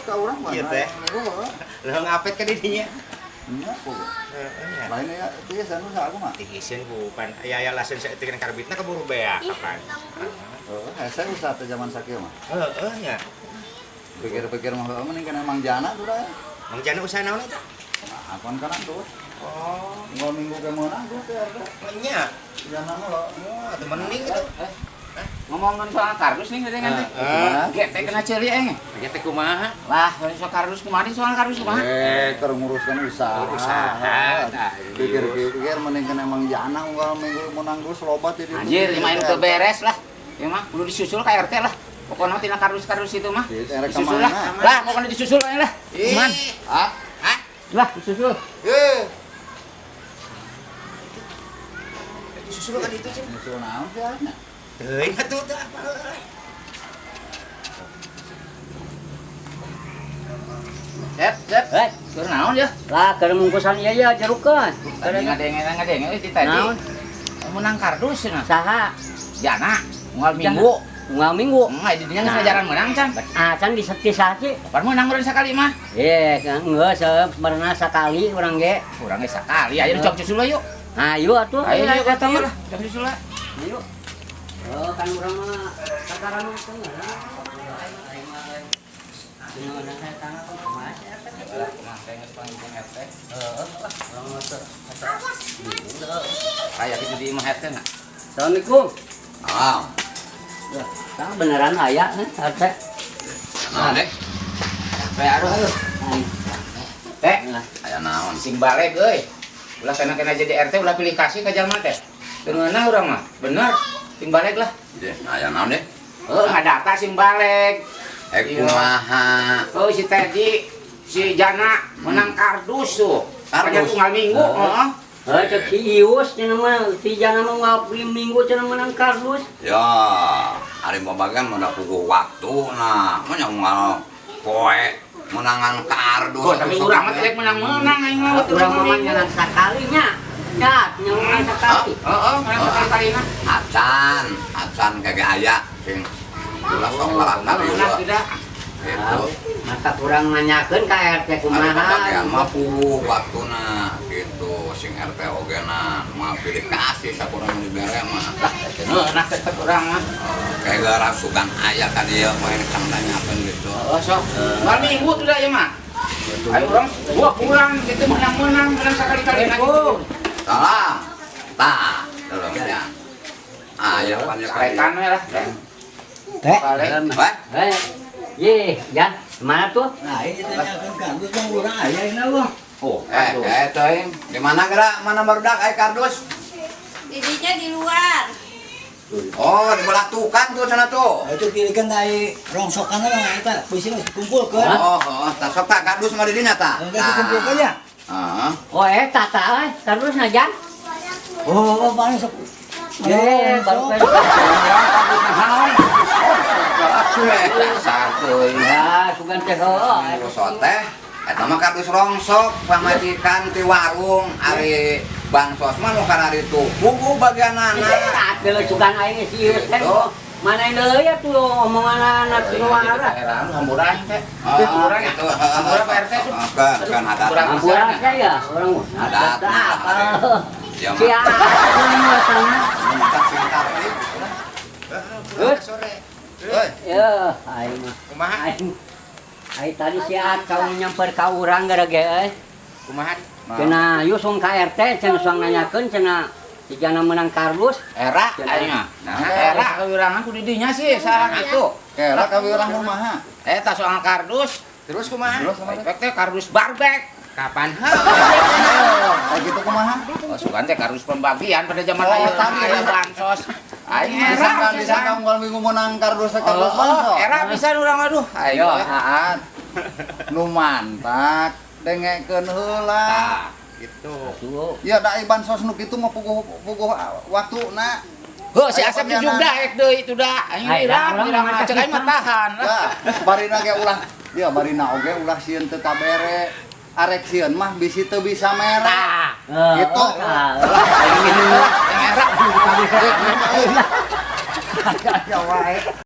ka urang mah. Ieu teh. Leuheung apet ka didinya. Nya puguh. Heeh nya. Lain ya tiisan usaha aku mah. Tiiseun bukan aya aya laseun saeutik karbitna keburu beak kapan. Heeh, hese usaha teh zaman sakieu mah. Heeh nya. Pikir-pikir mah heueuh mending kana Mang Jana tuh dah. Mang Jana usaha naon eta? Nah, akon kana tuh. Oh, Unggal minggu ke meunang tuh teh RT. nya. Jana mah lo. Oh, atuh mending itu. Ngomongin soal kardus nih tadi kan teh. Gimana? Ge teh kena ceuli aing. Ge teh kumaha? Lah, soal kardus kumaha soal kardus kumaha? Eh, keur nguruskan usaha. Usaha. Pikir-pikir mending kana Mang Jana unggal minggu meunang geus loba ti ditu. Anjir, lumayan teu beres lah. Ya mah kudu disusul ka RT lah. Pokoknya tina kardus-kardus itu mah. Erek Disusul lah. kemana? Lah, pokoknya disusul aja lah. Ih. Kuman. Ah, Hah? Lah, disusul. eh, Disusul kan itu, Cing. nyusul naon sih nya? Teuing atuh teh apa. Sep, sep. Eh, Keur naon ya? lah keur mungkusan ieu ya jerukeun. Tadi ngadenge ti tadi. Naon? Menang kardus cenah. Saha? Jana, unggal minggu. Unggal minggu. Enggak, di dinya geus ngajaran menang can. Ah, can disetis sih. Kapan menang urang sakali mah? Eh, geus sebenarnya sakali urang ge. Urang ge sakali, ayo cok susul yuk. Ayo atuh. Ayo yuk eta kata mah. lah, cok susul lah. Ayo. Oh, kan urang mah takaran teh. Kayak gitu di imah RT na. Assalamualaikum. Ah, Tah beneran aya heh, RT. Naon deh? Teh aduh aduh. Teh, Aya naon? sing balik euy. Ulah kena-kena jadi RT ulah pilih kasih ka jalma teh. Teu ngeunah urang mah. Bener. Sing balik lah. Deh, aya naon deh? Heuh, ngadata sing balik. Eh kumaha? Oh, si Teddy, si Jana menang kardus tuh. Kardus? Hanya tunggal minggu, heeh. Heuh, cek si Ius cenah mah, si Jana mah ngapri minggu cenah menang kardus. Ya, ari babagan mah da puguh waktu nah. Mah nya unggal poe menangan kardus. Oh, tapi urang mah teh menang-menang aing mah Urang mah menang sakali nya. Ya, menang sakali. Heeh, menang sekali-kalina. Acan, acan kage aya sing ulah sok kalah Menang tidak. Gitu. Maka kurang nanyakeun ka RT Ari kumaha. babagan mah puguh waktuna gitu sing RT oge na mah pilih kasih sakurang dibere mah. Lah, ngeunah tetep urang mah. Kayak gara sugan aya ka dieu mah cang tanyakeun gitu. Oh, sok. Unggal minggu tuh dah ya mah. Ayo urang gua pulang gitu menang-menang, menang sekali-kali Assalamualaikum. Salah. Tah, terusnya. Aya pan ya Sarekan we lah. Teh. Weh, Eh, ye, ya, mana tuh? Nah, ini tanyakan kardus bang, urang aya ini bang. Oh, eh, eh, teuing. Di mana gerak? Mana barudak aya kardus? Didinya di luar. Oh, di belah tukang tuh sana tuh. Nah, itu kiri kan dari rongsokan lah, eta puisi mah dikumpulkeun. Oh, oh, tah sok tah kardus mah di dinya tah. Enggak dikumpulkeun ya? Heeh. Oh, eh, tata, eh, kardus na Jan. Oh, oh, mana sok. Eh, baru Dasar teuing. Ya, sugan teh heuh. Kardus teh eta mah kardus rongsok pamajikan ti warung ari bansos mah nu kararitu. Puguh bagianana. Tah, sugan aing si Ius teh. Mana deui ya tuh omongan anak si luar. Era hampura aing teh. Oh, Hampura gitu. Hampura Pak RT tuh. Kan kan adat. Hampura saya orang Adat. apa. Ya mah. Siapa mah sana? Mantap sing tartib. Heuh. Sore. Euy, Ya, aing mah. Kumaha? Aing. Aing tadi si Acau nyamper ka urang gara ge euy. Kumaha? Cenah yusung ka RT cenah suang nanyakeun cenah si Jana menang kardus. Era aing mah. Nah, era kawirangan ku di dinya sih saha kitu. kela ka urang kumaha? Eta soal kardus. Terus kumaha? Terus kumaha? Efek teh kardus barbek. Kapan? Kayak gitu kumaha? Oh, sugan teh kardus pembagian pada zaman Oh, ayeuna tadi. aya bansos. Aing era Disangka pisan. disangka unggal minggu menang kardus teh kardus Oh, bansos. era pisan urang aduh. Ayo. Aat. Nu mantak dengekeun heula. Tah. Gitu. Tuh. Ya da ai bansos nu kitu mah puguh puguh waktuna. Heuh, si Asep juga daek deui itu da. Aing Ai, wirang, urang wirang mah cek aing mah tahan lah. Ya, barina ge ulah. Ya barina oge ulah sieun teu kabere. Arek sieun mah bisi teu bisa mere. Tah. Gitu. Tah. Aing era. Ya wae.